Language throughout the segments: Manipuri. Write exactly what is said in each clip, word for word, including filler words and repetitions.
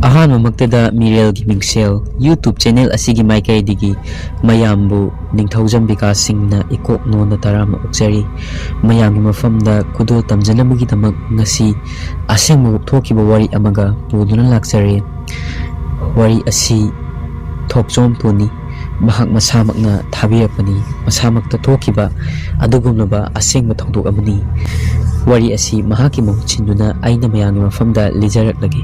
ꯑꯍꯥꯟꯕꯃꯛꯇꯗ ꯃꯤꯔꯦꯜꯒꯤ ꯃꯤꯡꯁꯦꯜ YouTube ꯆꯦꯅꯦꯜ ꯑꯁꯤꯒꯤ ꯃꯥꯏꯀꯩꯗꯒꯤ ꯃꯌꯥꯝꯕꯨ ꯅꯤꯡꯊꯧꯖꯝ ꯕꯤꯀꯥꯁ ꯁꯤꯡꯅ ꯏꯀꯣꯛ ꯅꯣꯟꯅ ꯇꯔꯥꯝꯅ ꯑꯣꯛꯆꯔꯤ꯫ ꯃꯌꯥꯝꯒꯤ ꯃꯐꯝꯗ ꯈꯨꯗꯣꯜ ꯇꯝꯖꯅꯕꯒꯤꯗꯃꯛ ꯉꯁꯤ ꯑꯁꯦꯡꯕ ꯊꯣꯛꯈꯤꯕ ꯋꯥꯔꯤ ꯑꯃꯒ ꯄꯨꯗꯨꯅ ꯂꯥꯛꯆꯔꯦ꯫ ꯋꯥꯔꯤ ꯑꯁꯤ ꯊꯣꯛꯆꯣꯝ ꯇꯣꯅꯤ꯫ ꯃꯍꯥꯛ ꯃꯁꯥꯃꯛꯅ ꯊꯥꯕꯤꯔꯛꯄꯅꯤ꯫ ꯃꯁꯥꯃꯛꯇ ꯊꯣꯛꯈꯤꯕ ꯑꯗꯨꯒꯨꯝꯂꯕ ꯑꯁꯦꯡꯕ ꯊꯧꯗꯣꯛ ꯑꯃꯅꯤ꯫ ꯋꯥꯔꯤ ꯑꯁꯤ ꯃꯍꯥꯛꯀꯤ ꯃꯍꯨꯠ ꯁꯤꯟꯗꯨꯅ ꯑꯩꯅ ꯃꯌꯥꯝꯒꯤ ꯃꯐꯝꯗ ꯂꯤꯖꯔꯛꯂꯒꯦ꯫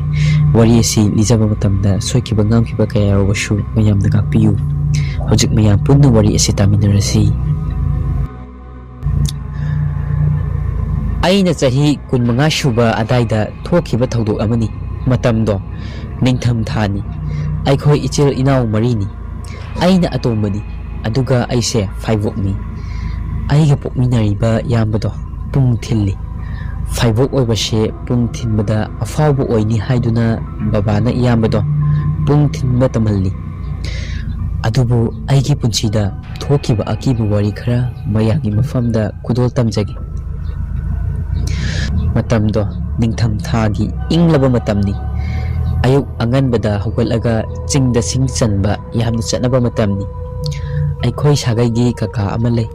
ꯋꯥꯔꯤ ꯑꯁꯤ ꯂꯤꯖꯕ ꯃꯇꯝꯗ ꯁꯣꯏꯈꯤꯕ ꯉꯥꯝꯈꯤꯕ ꯀꯌꯥ ꯌꯥꯎꯔꯕꯁꯨ ꯃꯌꯥꯝꯅ ꯉꯥꯛꯄꯤꯌꯨ꯫ ꯍꯧꯖꯤꯛ ꯃꯌꯥꯝ ꯄꯨꯟꯅ ꯋꯥꯔꯤ ꯑꯁꯤ ꯇꯥꯃꯤꯟꯅꯔꯁꯤ꯫ ꯑꯩꯅ ꯆꯍꯤ ꯀꯨꯟꯃꯉꯥ ꯁꯨꯕ ꯑꯗꯥꯏꯗ ꯊꯣꯛꯈꯤꯕ ꯊꯧꯗꯣꯛ ꯑꯃꯅꯤ꯫ ꯃꯇꯝꯗꯣ ꯅꯤꯡꯊꯝ ꯊꯥꯅꯤ꯫ ꯑꯩꯈꯣꯏ ꯏꯆꯤꯜ ꯏꯅꯥꯎ ꯃꯔꯤꯅꯤ꯫ ꯑꯩꯅ ꯑꯇꯣꯝꯕꯅꯤ, ꯑꯗꯨꯒ ꯑꯩꯁꯦ ꯐꯥꯏꯕꯣꯛꯅꯤ꯫ ꯑꯩꯒ ꯄꯣꯛꯃꯤꯟꯅꯔꯤꯕ ꯏꯌꯥꯝꯕꯗꯣ ꯄꯨꯡ ꯊꯤꯜꯂꯤ꯫ ꯐꯥꯏꯕꯣꯛ ꯑꯣꯏꯕꯁꯦ ꯄꯨꯡ ꯊꯤꯟꯕꯗ ꯑꯐꯥꯎꯕ ꯑꯣꯏꯅꯤ ꯍꯥꯏꯗꯨꯅ ꯕꯕꯥꯅ ꯏꯌꯥꯝꯕꯗꯣ ꯄꯨꯡ ꯊꯤꯟꯕ ꯇꯝꯍꯜꯂꯤ꯫ ꯑꯗꯨꯕꯨ ꯑꯩꯒꯤ ꯄꯨꯟꯁꯤꯗ ꯊꯣꯛꯈꯤꯕ ꯑꯀꯤꯕ ꯋꯥꯔꯤ ꯈꯔ ꯃꯌꯥꯝꯒꯤ ꯃꯐꯝꯗ ꯈꯨꯗꯣꯜ ꯇꯝꯖꯒꯦ꯫ ꯃꯇꯝꯗꯣ ꯅꯤꯡꯊꯝ ꯊꯥꯒꯤ ꯏꯪꯂꯕ ꯃꯇꯝꯅꯤ꯫ ꯑꯌꯨꯛ ꯑꯉꯟꯕꯗ ꯍꯧꯒꯠꯂꯒ ꯆꯤꯡꯗ ꯁꯤꯡ ꯆꯟꯕ ꯌꯥꯝꯅ ꯆꯠꯅꯕ ꯃꯇꯝꯅꯤ꯫ ꯑꯩꯈꯣꯏ ꯁꯥꯒꯩꯒꯤ ꯀꯀꯥ ꯑꯃ ꯂꯩ꯫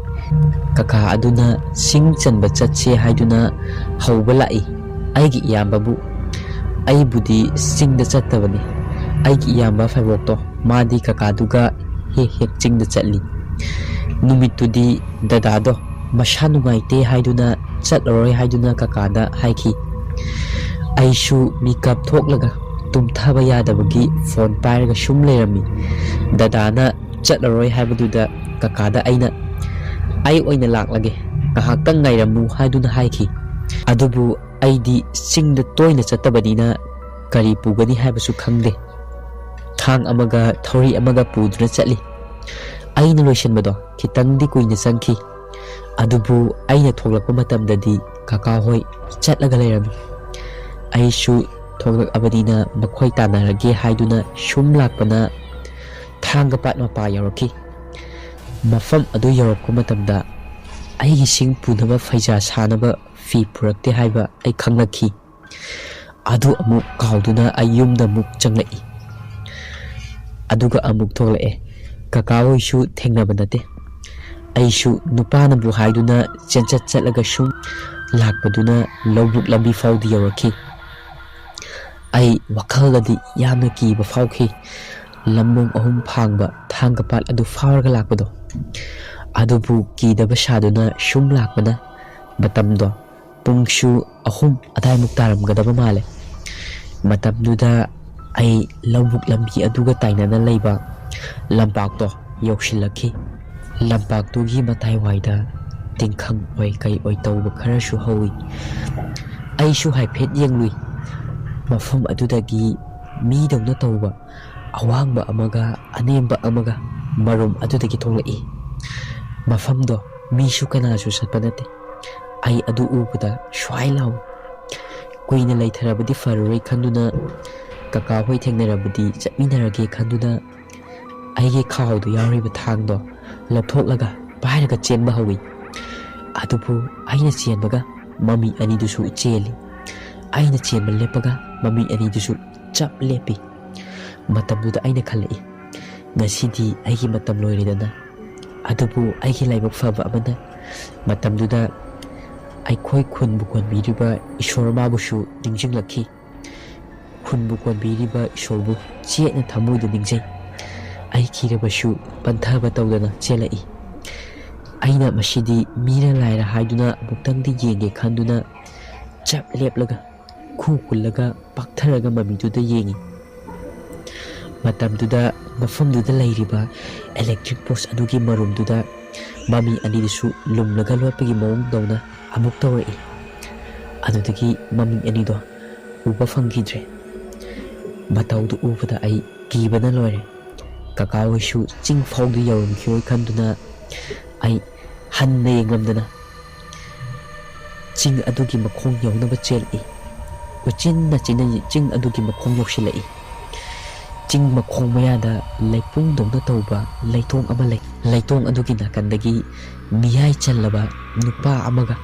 ꯀꯀꯥ ꯑꯗꯨꯅ ꯁꯤꯡ ꯆꯟꯕ ꯆꯠꯁꯦ ꯍꯥꯏꯗꯨꯅ ꯍꯧꯕ ꯂꯥꯛꯏ꯫ ꯑꯩꯒꯤ ꯏꯌꯥꯝꯕꯕꯨ, ꯑꯩꯕꯨꯗꯤ ꯆꯤꯡꯗ ꯆꯠꯇꯕꯅꯤ꯫ ꯑꯩꯒꯤ ꯏꯌꯥꯝꯕ ꯐꯥꯏꯕꯣꯛꯇꯣ, ꯃꯥꯗꯤ ꯀꯀꯥꯗꯨꯒ ꯍꯦꯛ ꯍꯦꯛ ꯆꯤꯡꯗ ꯆꯠꯂꯤ꯫ ꯅꯨꯃꯤꯠꯇꯨꯗꯤ ꯗꯗꯥꯗꯣ ꯃꯁꯥ ꯅꯨꯡꯉꯥꯏꯇꯦ ꯍꯥꯏꯗꯨꯅ ꯆꯠꯂꯔꯣꯏ ꯍꯥꯏꯗꯨꯅ ꯀꯀꯥꯗ ꯍꯥꯏꯈꯤ꯫ ꯑꯩꯁꯨ ꯃꯤꯀꯞ ꯊꯣꯛꯂꯒ ꯇꯨꯝꯊꯕ ꯌꯥꯗꯕꯒꯤ ꯐꯣꯟ ꯄꯥꯏꯔꯒ ꯁꯨꯝ ꯂꯩꯔꯝꯃꯤ꯫ ꯗꯗꯥꯅ ꯆꯠꯂꯔꯣꯏ ꯍꯥꯏꯕꯗꯨꯗ ꯀꯀꯥꯗ ꯑꯩꯅ, "ꯑꯩ ꯑꯣꯏꯅ ꯂꯥꯛꯂꯒꯦ, ꯉꯥꯏꯍꯥꯛꯇꯪ ꯉꯥꯏꯔꯝꯃꯨ" ꯍꯥꯏꯗꯨꯅ ꯍꯥꯏꯈꯤ꯫ ꯑꯗꯨꯕꯨ ꯑꯩꯗꯤ ꯆꯤꯡꯗ ꯇꯣꯏꯅ ꯆꯠꯇꯕꯅꯤꯅ ꯀꯔꯤ ꯄꯨꯒꯅꯤ ꯍꯥꯏꯕꯁꯨ ꯈꯪꯗꯦ꯫ ꯊꯥꯡ ꯑꯃꯒ ꯊꯧꯔꯤ ꯑꯃꯒ ꯄꯨꯗꯨꯅ ꯆꯠꯂꯤ꯫ ꯑꯩꯅ ꯂꯣꯏꯁꯤꯟꯕꯗꯣ ꯈꯤꯇꯪꯗꯤ ꯀꯨꯏꯅ ꯆꯪꯈꯤ꯫ ꯑꯗꯨꯕꯨ ꯑꯩꯅ ꯊꯣꯛꯂꯛꯄ ꯃꯇꯝꯗꯗꯤ ꯀꯀꯥ ꯍꯣꯏ ꯆꯠꯂꯒ ꯂꯩꯔꯝꯃꯤ꯫ ꯑꯩꯁꯨ ꯊꯣꯛꯂꯛꯑꯕꯅꯤꯅ ꯃꯈꯣꯏ ꯇꯥꯟꯅꯔꯒꯦ ꯍꯥꯏꯗꯨꯅ ꯁꯨꯝ ꯂꯥꯛꯄꯅ ꯊꯥꯡꯒ ꯄꯥꯠ ꯃꯄꯥ ꯌꯧꯔꯛꯈꯤ꯫ ꯃꯐꯝ ꯑꯗꯨ ꯌꯧꯔꯛꯄ ꯃꯇꯝꯗ ꯑꯩꯒꯤ ꯁꯤꯡ ꯄꯨꯅꯕ ꯐꯩꯖꯥ ꯁꯥꯅꯕ ꯐꯤ ꯄꯨꯔꯛꯇꯦ ꯍꯥꯏꯕ ꯑꯩ ꯈꯪꯂꯛꯈꯤ꯫ ꯑꯗꯨ ꯑꯃꯨꯛ ꯀꯥꯎꯗꯨꯅ ꯑꯩ ꯌꯨꯝꯗ ꯑꯃꯨꯛ ꯆꯪꯂꯛꯏ꯫ ꯑꯗꯨꯒ ꯑꯃꯨꯛ ꯊꯣꯛꯂꯛꯑꯦ꯫ ꯀꯀꯥ ꯍꯣꯏꯁꯨ ꯊꯦꯡꯅꯕ ꯅꯠꯇꯦ꯫ ꯑꯩꯁꯨ ꯅꯨꯄꯥꯅꯕꯨ ꯍꯥꯏꯗꯨꯅ ꯆꯦꯟꯆꯠ ꯆꯠꯂꯒ ꯁꯨꯝ ꯂꯥꯛꯄꯗꯨꯅ ꯂꯧꯕꯨꯛ ꯂꯝꯕꯤ ꯐꯥꯎꯗꯤ ꯌꯧꯔꯛꯈꯤ꯫ ꯑꯩ ꯋꯥꯈꯜꯗꯗꯤ ꯌꯥꯝꯅ ꯀꯤꯕ ꯐꯥꯎꯈꯤ꯫ ꯂꯝꯂꯣꯡ ꯑꯍꯨꯝ ꯐꯥꯡꯕ ꯊꯥꯡꯒ ꯄꯥꯠ ꯑꯗꯨ ꯐꯥꯎꯔꯒ ꯂꯥꯛꯄꯗꯣ꯫ ꯑꯗꯨꯕꯨ ꯀꯤꯗꯕ ꯁꯥꯗꯨꯅ ꯁꯨꯝ ꯂꯥꯛꯄꯅ ꯃꯇꯝꯗꯣ ꯄꯨꯡꯁꯨ ꯑꯍꯨꯝ ꯑꯗꯥꯏꯃꯨꯛ ꯇꯥꯔꯝꯒꯗꯕ ꯃꯥꯜꯂꯦ꯫ ꯃꯇꯝꯗꯨꯗ ꯑꯩ ꯂꯧꯕꯨꯛ ꯂꯝꯕꯤ ꯑꯗꯨꯒ ꯇꯥꯏꯅꯅ ꯂꯩꯕ ꯂꯝꯄꯥꯛꯇꯣ ꯌꯧꯁꯤꯜꯂꯛꯈꯤ꯫ ꯂꯝꯄꯥꯛꯇꯨꯒꯤ ꯃꯇꯥꯏꯋꯥꯏꯗ ꯇꯤꯡꯈꯪ ꯑꯣꯏ ꯀꯩ ꯑꯣꯏ ꯇꯧꯕ ꯈꯔꯁꯨ ꯍꯧꯏ꯫ ꯑꯩꯁꯨ ꯍꯥꯏꯐꯦꯠ ꯌꯦꯡꯂꯨꯏ꯫ ꯃꯐꯝ ꯑꯗꯨꯗꯒꯤ ꯃꯤꯗꯧꯅ ꯇꯧꯕ ꯑꯋꯥꯡꯕ ꯑꯃꯒ ꯑꯅꯦꯝꯕ ꯑꯃꯒ ꯃꯔꯨꯝ ꯑꯗꯨꯗꯒꯤ ꯊꯣꯛꯂꯛꯏ꯫ ꯃꯐꯝꯗꯣ ꯃꯤꯁꯨ ꯀꯅꯥꯁꯨ ꯆꯠꯄ ꯅꯠꯇꯦ꯫ ꯑꯩ ꯑꯗꯨ ꯎꯕꯗ ꯁ꯭ꯋꯥꯏ ꯂꯥꯎꯏ꯫ ꯀꯨꯏꯅ ꯂꯩꯊꯔꯕꯗꯤ ꯐꯔꯔꯣꯏ ꯈꯟꯗꯨꯅ, ꯀꯀꯥ ꯍꯣꯏ ꯊꯦꯡꯅꯔꯕꯗꯤ ꯆꯠꯃꯤꯟꯅꯔꯒꯦ ꯈꯟꯗꯨꯅ, ꯑꯩꯒꯤ ꯈꯥꯎꯗꯨ ꯌꯥꯎꯔꯤꯕ ꯊꯥꯡꯗꯣ ꯂꯧꯊꯣꯛꯂꯒ ꯄꯥꯏꯔꯒ ꯆꯦꯟꯕ ꯍꯧꯏ꯫ ꯑꯗꯨꯕꯨ ꯑꯩꯅ ꯆꯦꯟꯕꯒ ꯃꯃꯤ ꯑꯅꯤꯗꯨꯁꯨ ꯆꯦꯜꯂꯤ꯫ ꯑꯩꯅ ꯆꯦꯟꯕ ꯂꯦꯞꯄꯒ ꯃꯃꯤ ꯑꯅꯤꯗꯨꯁꯨ ꯆꯞ ꯂꯦꯞꯄꯤ꯫ ꯃꯇꯝꯗꯨꯗ ꯑꯩꯅ ꯈꯜꯂꯛꯏ, "ꯉꯁꯤꯗꯤ ꯑꯩꯒꯤ ꯃꯇꯝ ꯂꯣꯏꯔꯦꯗꯅ"꯫ ꯑꯗꯨꯕꯨ ꯑꯩꯒꯤ ꯂꯥꯏꯕꯛ ꯐꯕ ꯑꯃꯅ, ꯃꯇꯝꯗꯨꯗ ꯑꯩꯈꯣꯏ ꯈꯨꯟꯕꯨ ꯀꯣꯟꯕꯤꯔꯤꯕ ꯏꯁꯣꯔ ꯃꯥꯕꯨꯁꯨ ꯅꯤꯡꯁꯤꯡꯂꯛꯈꯤ꯫ ꯈꯨꯟꯕꯨ ꯀꯣꯟꯕꯤꯔꯤꯕ ꯏꯁꯣꯔꯕꯨ ꯆꯦꯠꯅ ꯊꯃꯣꯏꯗ ꯅꯤꯡꯖꯩ꯫ ꯑꯩ ꯀꯤꯔꯕꯁꯨ ꯄꯟꯊꯕ ꯇꯧꯗꯅ ꯆꯦꯜꯂꯛꯏ꯫ ꯑꯩꯅ ꯃꯁꯤꯗꯤ ꯃꯤꯔ ꯂꯥꯏꯔ ꯍꯥꯏꯗꯨꯅ ꯑꯃꯨꯛꯇꯪꯗꯤ ꯌꯦꯡꯒꯦ ꯈꯟꯗꯨꯅ ꯆꯞ ꯂꯦꯞꯂꯒ ꯈꯨ ꯈꯨꯜꯂꯒ ꯄꯥꯛꯊꯔꯒ ꯃꯃꯤꯗꯨꯗ ꯌꯦꯡꯉꯤ꯫ ꯃꯇꯝꯗꯨꯗ ꯃꯐꯝꯗꯨꯗ ꯂꯩꯔꯤꯕ electric post ꯑꯗꯨꯒꯤ ꯃꯔꯨꯝꯗꯨꯗ ꯃꯃꯤ ꯑꯅꯤꯗꯨꯁꯨ ꯂꯨꯝꯂꯒ ꯂꯣꯠꯄꯒꯤ ꯃꯑꯣꯡ ꯇꯧꯅ ꯑꯃꯨꯛ ꯇꯧꯔꯛꯏ꯫ ꯑꯗꯨꯗꯒꯤ ꯃꯃꯤ ꯑꯅꯤꯗꯣ ꯎꯕ ꯐꯪꯈꯤꯗ꯭ꯔꯦ꯫ ꯃꯇꯧꯗꯨ ꯎꯕꯗ ꯑꯩ ꯀꯤꯕꯅ ꯂꯣꯏꯔꯦ꯫ ꯀꯀꯥ ꯍꯣꯏꯁꯨ ꯆꯤꯡ ꯐꯥꯎꯗꯤ ꯌꯧꯔꯝꯈꯤꯔꯣꯏ ꯈꯟꯗꯨꯅ ꯑꯩ ꯍꯟꯅ ꯌꯦꯡꯂꯝꯗꯅ ꯆꯤꯡ ꯑꯗꯨꯒꯤ ꯃꯈꯣꯡ ꯌꯧꯅꯕ ꯆꯦꯜꯂꯛꯏ꯫ ꯀꯣꯏꯆꯦꯟꯅ ꯆꯦꯟꯅ ꯆꯤꯡ ꯑꯗꯨꯒꯤ ꯃꯈꯣꯡ ꯌꯧꯁꯤꯜꯂꯛꯏ꯫ ꯆꯤꯡ ꯃꯈꯣꯡ ꯃꯌꯥꯗ ꯂꯩꯄꯨꯡꯗꯧꯅ ꯇꯧꯕ ꯂꯩꯇꯣꯡ ꯑꯃ ꯂꯩ꯫ ꯂꯩꯇꯣꯡ ꯑꯗꯨꯒꯤ ꯅꯥꯀꯟꯗꯒꯤ ꯃꯤꯌꯥꯏ ꯆꯜꯂꯕ ꯅꯨꯄꯥ ꯑꯃꯒ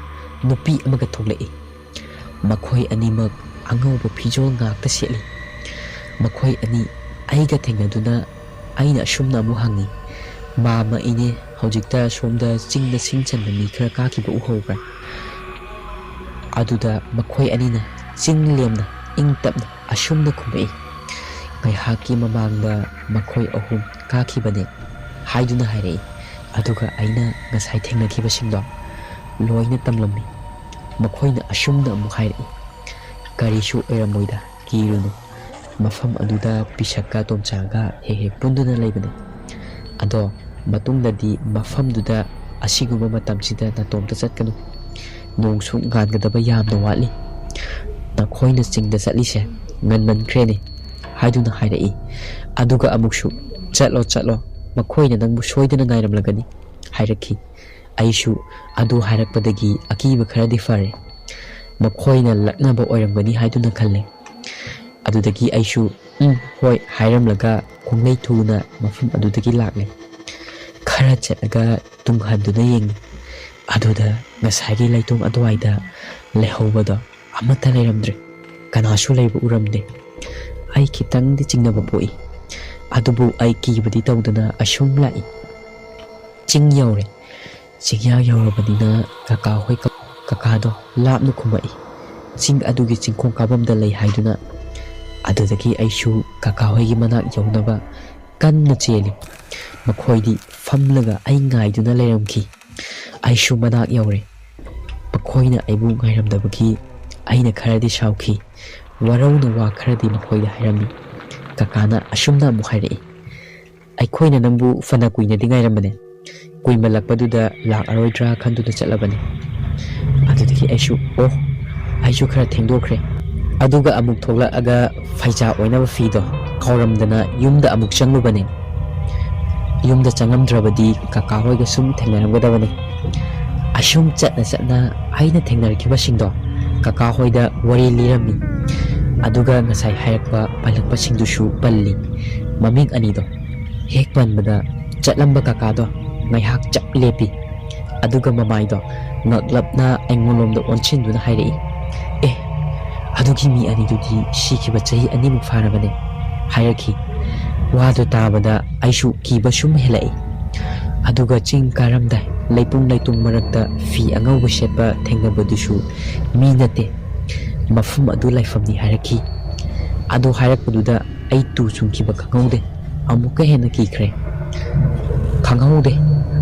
ꯅꯨꯄꯤ ꯑꯃꯒ ꯊꯣꯛꯂꯛꯏ꯫ ꯃꯈꯣꯏ ꯑꯅꯤꯃꯛ ꯑꯉꯧꯕ ꯐꯤꯖꯣꯜ ꯉꯥꯛꯇ ꯁꯦꯠꯂꯤ꯫ ꯃꯈꯣꯏ ꯑꯅꯤ ꯑꯩꯒ ꯊꯦꯡꯅꯗꯨꯅ ꯑꯩꯅ ꯑꯁꯨꯝꯅ ꯑꯃꯨꯛ ꯍꯪꯉꯤ, "ꯃꯥꯃ, ꯏꯅꯦ, ꯍꯧꯖꯤꯛꯇ ꯁꯣꯝꯗ ꯆꯤꯡꯗ ꯁꯤꯡ ꯆꯟꯕ ꯃꯤ ꯈꯔ ꯀꯥꯈꯤꯕ ꯎꯍꯧꯕ꯭ꯔꯥ?" ꯑꯗꯨꯗ ꯃꯈꯣꯏ ꯑꯅꯤꯅ ꯆꯤꯡ ꯂꯦꯝꯅ ꯏꯪ ꯇꯞꯅ ꯑꯁꯨꯝꯅ ꯈꯨꯝꯃꯛꯏ, "ꯉꯥꯏꯍꯥꯛꯀꯤ ꯃꯃꯥꯡꯗ ꯃꯈꯣꯏ ꯑꯍꯨꯝ ꯀꯥꯈꯤꯕꯅꯦ" ꯍꯥꯏꯗꯨꯅ ꯍꯥꯏꯔꯛꯏ꯫ ꯑꯗꯨꯒ ꯑꯩꯅ ꯉꯁꯥꯏ ꯊꯦꯡꯅꯈꯤꯕꯁꯤꯡꯗꯣ ꯂꯣꯏꯅ ꯇꯝꯂꯝꯃꯤ꯫ ꯃꯈꯣꯏꯅ ꯑꯁꯨꯝꯅ ꯑꯃꯨꯛ ꯍꯥꯏꯔꯛꯏ, "ꯀꯔꯤꯁꯨ ꯑꯣꯏꯔꯝꯃꯣꯏꯗ, ꯀꯤꯔꯨꯅꯨ꯫ ꯃꯐꯝ ꯑꯗꯨꯗ ꯄꯤꯁꯛꯀ ꯇꯣꯝꯆꯥꯒ ꯍꯦꯛ ꯍꯦꯛ ꯄꯨꯟꯗꯨꯅ ꯂꯩꯕꯅꯤ꯫ ꯑꯗꯣ ꯃꯇꯨꯡꯗꯗꯤ ꯃꯐꯝꯗꯨꯗ ꯑꯁꯤꯒꯨꯝꯕ ꯃꯇꯝꯁꯤꯗ ꯅꯇꯣꯝꯇ ꯆꯠꯀꯅꯨ꯫ ꯅꯣꯡꯁꯨ ꯉꯥꯟꯒꯗꯕ ꯌꯥꯝꯅ ꯋꯥꯠꯂꯤ꯫ ꯅꯈꯣꯏꯅ ꯆꯤꯡꯗ ꯆꯠꯂꯤꯁꯦ ꯉꯟꯃꯟꯈ꯭ꯔꯦꯅꯦ" ꯍꯥꯏꯗꯨꯅ ꯍꯥꯏꯔꯛꯏ꯫ ꯑꯗꯨꯒ ꯑꯃꯨꯛꯁꯨ, "ꯆꯠꯂꯣ, ꯆꯠꯂꯣ, ꯃꯈꯣꯏꯅ ꯅꯪꯕꯨ ꯁꯣꯏꯗꯅ ꯉꯥꯏꯔꯝꯂꯒꯅꯤ" ꯍꯥꯏꯔꯛꯈꯤ꯫ ꯑꯩꯁꯨ ꯑꯗꯨ ꯍꯥꯏꯔꯛꯄꯗꯒꯤ ꯑꯀꯤꯕ ꯈꯔꯗꯤ ꯐꯔꯦ꯫ ꯃꯈꯣꯏꯅ ꯂꯛꯅꯕ ꯑꯣꯏꯔꯝꯒꯅꯤ ꯍꯥꯏꯗꯨꯅ ꯈꯜꯂꯦ꯫ ꯑꯗꯨꯗꯒꯤ ꯑꯩꯁꯨ "ꯎꯝ, ꯍꯣꯏ" ꯍꯥꯏꯔꯝꯂꯒ ꯈꯣꯡꯂꯩ ꯊꯨꯅ ꯃꯐꯝ ꯑꯗꯨꯗꯒꯤ ꯂꯥꯛꯂꯦ꯫ ꯈꯔ ꯆꯠꯂꯒ ꯇꯨꯡꯍꯟꯗꯨꯅ ꯌꯦꯡꯉꯤ꯫ ꯑꯗꯨꯗ ꯉꯁꯥꯏꯒꯤ ꯂꯩꯇꯣꯡ ꯑꯗꯨꯋꯥꯏꯗ ꯂꯩꯍꯧꯕꯗꯣ ꯑꯃꯠꯇ ꯂꯩꯔꯝꯗ꯭ꯔꯦ꯫ ꯀꯅꯥꯁꯨ ꯂꯩꯕ ꯎꯔꯝꯗꯦ꯫ ꯑꯩ ꯈꯤꯇꯪꯗꯤ ꯆꯤꯡꯅꯕ ꯄꯣꯛꯏ꯫ ꯑꯗꯨꯕꯨ ꯑꯩ ꯀꯤꯕꯗꯤ ꯇꯧꯗꯅ ꯑꯁꯨꯝ ꯂꯥꯛꯏ꯫ ꯆꯤꯡ ꯌꯧꯔꯦ꯫ ꯆꯤꯡꯌꯥ ꯌꯧꯔꯕꯅꯤꯅ ꯀꯀꯥ ꯍꯣꯏ ꯀ-, ꯀꯀꯥꯗꯣ ꯂꯥꯞꯅ ꯈꯨꯝꯃꯛꯏ꯫ ꯆꯤꯡ ꯑꯗꯨꯒꯤ ꯆꯤꯡꯈꯣꯡ ꯀꯥꯐꯝꯗ ꯂꯩ ꯍꯥꯏꯗꯨꯅ꯫ ꯑꯗꯨꯗꯒꯤ ꯑꯩꯁꯨ ꯀꯀꯥ ꯍꯣꯏꯒꯤ ꯃꯅꯥꯛ ꯌꯧꯅꯕ ꯀꯟꯅ ꯆꯦꯜꯂꯤ꯫ ꯃꯈꯣꯏꯗꯤ ꯐꯝꯂꯒ ꯑꯩ ꯉꯥꯏꯗꯨꯅ ꯂꯩꯔꯝꯈꯤ꯫ ꯑꯩꯁꯨ ꯃꯅꯥꯛ ꯌꯧꯔꯦ꯫ ꯃꯈꯣꯏꯅ ꯑꯩꯕꯨ ꯉꯥꯏꯔꯝꯗꯕꯒꯤ ꯑꯩꯅ ꯈꯔꯗꯤ ꯁꯥꯎꯈꯤ꯫ ꯋꯥꯔꯧꯅ ꯋꯥ ꯈꯔꯗꯤ ꯃꯈꯣꯏꯗ ꯍꯥꯏꯔꯝꯃꯤ꯫ ꯀꯀꯥꯅ ꯑꯁꯨꯝꯅ ꯑꯃꯨꯛ ꯍꯥꯏꯔꯛꯏ, "ꯑꯩꯈꯣꯏꯅ ꯅꯪꯕꯨ ꯐꯅ ꯀꯨꯏꯅꯗꯤ ꯉꯥꯏꯔꯝꯕꯅꯦ꯫ ꯀꯨꯏꯃꯜꯂꯛꯄꯗꯨꯗ ꯂꯥꯛꯑꯔꯣꯏꯗ꯭ꯔꯥ ꯈꯟꯗꯨꯅ ꯆꯠꯂꯕꯅꯤ"꯫ ꯑꯗꯨꯗꯒꯤ ꯑꯩꯁꯨ, "ꯑꯣ, ꯑꯩꯁꯨ ꯈꯔ ꯊꯦꯡꯗꯣꯛꯈ꯭ꯔꯦ"꯫ ꯑꯗꯨꯒ ꯑꯃꯨꯛ ꯊꯣꯛꯂꯛꯑꯒ ꯐꯩꯖꯥ ꯑꯣꯏꯅꯕ ꯐꯤꯗꯣ ꯀꯥꯎꯔꯝꯗꯅ ꯌꯨꯝꯗ ꯑꯃꯨꯛ ꯆꯪꯂꯨꯕꯅꯦ꯫ ꯌꯨꯝꯗ ꯆꯪꯉꯝꯗ꯭ꯔꯕꯗꯤ ꯀꯀꯥ ꯍꯣꯏꯒ ꯁꯨꯝ ꯊꯦꯡꯅꯔꯝꯒꯗꯕꯅꯤ꯫ ꯑꯁꯨꯝ ꯆꯠꯅ ꯆꯠꯅ ꯑꯩꯅ ꯊꯦꯡꯅꯔꯛꯈꯤꯕꯁꯤꯡꯗꯣ ꯀꯀꯥ ꯍꯣꯏꯗ ꯋꯥꯔꯤ ꯂꯤꯔꯝꯃꯤ꯫ ꯑꯗꯨꯒ ꯉꯁꯥꯏ ꯍꯥꯏꯔꯛꯄ ꯄꯜꯂꯛꯄꯁꯤꯡꯗꯨꯁꯨ ꯄꯜꯂꯤ꯫ ꯃꯃꯤꯡ ꯑꯅꯤꯗꯣ ꯍꯦꯛ ꯄꯟꯕꯗ ꯆꯠꯂꯝꯕ ꯀꯀꯥꯗꯣ ꯉꯥꯏꯍꯥꯛ ꯆꯞ ꯂꯦꯞꯄꯤ꯫ ꯑꯗꯨꯒ ꯃꯃꯥꯏꯗꯣ ꯉꯛꯂꯞꯅ ꯑꯩꯉꯣꯟꯂꯣꯝꯗ ꯑꯣꯟꯁꯤꯟꯗꯨꯅ ꯍꯥꯏꯔꯛꯏ, "ꯑꯦ, "ꯑꯗꯨꯒꯤ ꯃꯤ ꯑꯅꯤꯗꯨꯗꯤ ꯁꯤꯈꯤꯕ ꯆꯍꯤ ꯑꯅꯤꯃꯨꯛ ꯐꯥꯔꯕꯅꯦ" ꯍꯥꯏꯔꯛꯈꯤ꯫ ꯋꯥꯗꯨ ꯇꯥꯕꯗ ꯑꯩꯁꯨ ꯀꯤꯕ ꯁꯨꯝ ꯍꯦꯜꯂꯛꯏ꯫ ꯑꯗꯨꯒ ꯆꯤꯡ ꯀꯥꯔꯝꯗꯥꯏ ꯂꯩꯄꯨꯡ ꯂꯩꯇꯨꯡ ꯃꯔꯛꯇ ꯐꯤ ꯑꯉꯧꯕ ꯁꯦꯠꯄ ꯊꯦꯡꯅꯕꯗꯨꯁꯨ ꯃꯤ ꯅꯠꯇꯦ, ꯃꯐꯝ ꯑꯗꯨ ꯂꯥꯏꯐꯝꯅꯤ ꯍꯥꯏꯔꯛꯈꯤ꯫ ꯑꯗꯨ ꯍꯥꯏꯔꯛꯄꯗꯨꯗ ꯑꯩ ꯇꯨ ꯆꯨꯡꯈꯤꯕ ꯈꯪꯍꯧꯗꯦ꯫ ꯑꯃꯨꯛꯀ ꯍꯦꯟꯅ ꯀꯤꯈ꯭ꯔꯦ꯫ ꯈꯪꯍꯧꯗꯦ,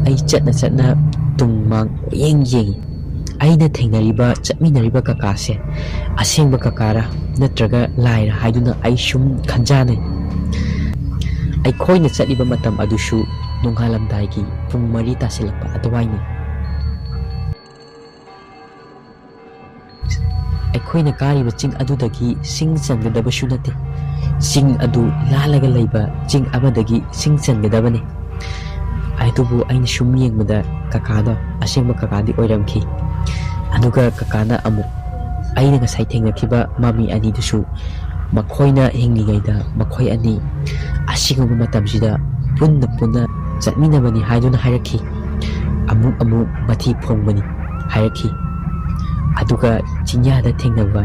ꯑꯩ ꯆꯠꯅ ꯆꯠꯅ ꯇꯨꯡ ꯃꯥꯡ ꯀꯣꯏꯌꯦꯡ ꯌꯦꯡꯉꯤ꯫ ꯑꯩꯅ ꯊꯦꯡꯅꯔꯤꯕ, ꯆꯠꯃꯤꯟꯅꯔꯤꯕ ꯀꯀꯥꯁꯦ ꯑꯁꯦꯡꯕ ꯀꯀꯥꯔꯥ ꯅꯠꯇ꯭ꯔꯒ ꯂꯥꯏꯔꯥ ꯍꯥꯏꯗꯨꯅ ꯑꯩ ꯁꯨꯝ ꯈꯟꯖꯥꯅꯩ꯫ ꯑꯩꯈꯣꯏꯅ ꯆꯠꯂꯤꯕ ꯃꯇꯝ ꯑꯗꯨꯁꯨ ꯅꯣꯡꯉꯥꯜꯂꯝꯗꯥꯏꯒꯤ ꯄꯨꯡ ꯃꯔꯤ ꯇꯥꯁꯤꯜꯂꯛꯄ ꯑꯗꯨꯋꯥꯏꯅꯤ꯫ ꯑꯩꯈꯣꯏꯅ ꯀꯥꯔꯤꯕ ꯆꯤꯡ ꯑꯗꯨꯗꯒꯤ ꯁꯤꯡ ꯆꯟꯒꯗꯕꯁꯨ ꯅꯠꯇꯦ꯫ ꯆꯤꯡ ꯑꯗꯨ ꯂꯥꯜꯂꯒ ꯂꯩꯕ ꯆꯤꯡ ꯑꯃꯗꯒꯤ ꯁꯤꯡ ꯆꯟꯒꯗꯕꯅꯤ꯫ ꯑꯗꯨꯕꯨ ꯑꯩꯅ ꯁꯨꯝ ꯌꯦꯡꯕꯗ ꯀꯀꯥꯗꯣ ꯑꯁꯦꯡꯕ ꯀꯀꯥꯗꯤ ꯑꯣꯏꯔꯝꯈꯤ꯫ ꯑꯗꯨꯒ ꯀꯀꯥꯅ ꯑꯃꯨꯛ ꯑꯩꯅ ꯉꯁꯥꯏ ꯊꯦꯡꯅꯈꯤꯕ ꯃꯃꯤ ꯑꯅꯤꯗꯨꯁꯨ ꯃꯈꯣꯏꯅ ꯍꯤꯡꯂꯤꯉꯩꯗ ꯃꯈꯣꯏ ꯑꯅꯤ ꯑꯁꯤꯒꯨꯝꯕ ꯃꯇꯝꯁꯤꯗ ꯄꯨꯟꯅ ꯄꯨꯟꯅ ꯆꯠꯃꯤꯟꯅꯕꯅꯤ ꯍꯥꯏꯗꯨꯅ ꯍꯥꯏꯔꯛꯈꯤ꯫ ꯑꯃꯨꯛ ꯑꯃꯨꯛ ꯃꯊꯤ ꯐꯣꯡꯕꯅꯤ ꯍꯥꯏꯔꯛꯈꯤ꯫ ꯑꯗꯨꯒ ꯆꯤꯡꯌꯥꯗ ꯊꯦꯡꯅꯕ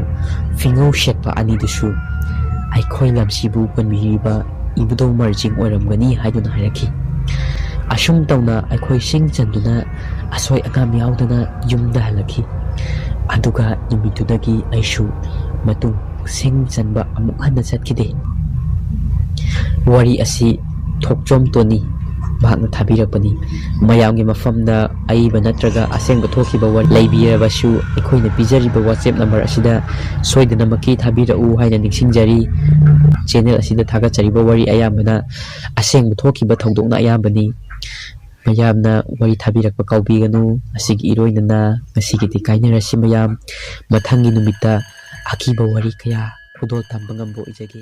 ꯐꯤꯉꯧ ꯁꯦꯠꯄ ꯑꯅꯤꯗꯨꯁꯨ ꯑꯩꯈꯣꯏ ꯂꯝꯁꯤꯕꯨ ꯀꯣꯟꯕꯤꯔꯤꯕ ꯏꯕꯨꯙꯧ ꯃꯔꯖꯤꯡ ꯑꯣꯏꯔꯝꯒꯅꯤ ꯍꯥꯏꯗꯨꯅ ꯍꯥꯏꯔꯛꯈꯤ꯫ ꯑꯁꯨꯝ ꯇꯧꯅ ꯑꯩꯈꯣꯏ ꯁꯤꯡ ꯆꯟꯗꯨꯅ ꯑꯁꯣꯏ ꯑꯉꯥꯝ ꯌꯥꯎꯗꯅ ꯌꯨꯝꯗ ꯍꯜꯂꯛꯈꯤ꯫ ꯑꯗꯨꯒ ꯅꯨꯃꯤꯠꯇꯨꯗꯒꯤ ꯑꯩꯁꯨ ꯃꯇꯨꯡ ꯁꯤꯡ ꯆꯟꯕ ꯑꯃꯨꯛ ꯍꯟꯅ ꯆꯠꯈꯤꯗꯦ꯫ ꯋꯥꯔꯤ ꯑꯁꯤ ꯊꯣꯛꯆꯣꯝ ꯇꯣꯅꯤ ꯃꯍꯥꯛꯅ ꯊꯥꯕꯤꯔꯛꯄꯅꯤ꯫ ꯃꯌꯥꯝꯒꯤ ꯃꯐꯝꯗ ꯑꯏꯕ ꯅꯠꯇ꯭ꯔꯒ ꯑꯁꯦꯡꯕ ꯊꯣꯛꯈꯤꯕ ꯋꯥꯔꯤ ꯂꯩꯕꯤꯔꯕꯁꯨ ꯑꯩꯈꯣꯏꯅ ꯄꯤꯖꯔꯤꯕ WhatsApp ꯅꯝꯕꯔ ꯑꯁꯤꯗ ꯁꯣꯏꯗꯅꯃꯛꯀꯤ ꯊꯥꯕꯤꯔꯛꯎ ꯍꯥꯏꯅ ꯅꯤꯡꯁꯤꯡꯖꯔꯤ꯫ ꯆꯦꯅꯦꯜ ꯑꯁꯤꯗ ꯊꯥꯒꯠꯆꯔꯤꯕ ꯋꯥꯔꯤ ꯑꯌꯥꯝꯕꯅ ꯑꯁꯦꯡꯕ ꯊꯣꯛꯈꯤꯕ ꯊꯧꯗꯣꯛꯅ ꯑꯌꯥꯝꯕꯅꯤ꯫ ꯃꯌꯥꯝꯅ ꯋꯥꯔꯤ ꯊꯥꯕꯤꯔꯛꯄ ꯀꯥꯎꯕꯤꯒꯅꯨ꯫ ꯑꯁꯤꯒꯤ ꯏꯔꯣꯏꯅꯅ ꯉꯁꯤꯒꯤꯗꯤ ꯀꯥꯏꯅꯔꯁꯤ ꯃꯌꯥꯝ꯫ ꯃꯊꯪꯒꯤ ꯅꯨꯃꯤꯠꯇ ꯑꯀꯤꯕ ꯋꯥꯔꯤ ꯀꯌꯥ ꯈꯨꯗꯣꯜ ꯇꯝꯕ ꯉꯝꯕ ꯑꯣꯏꯖꯒꯦ꯫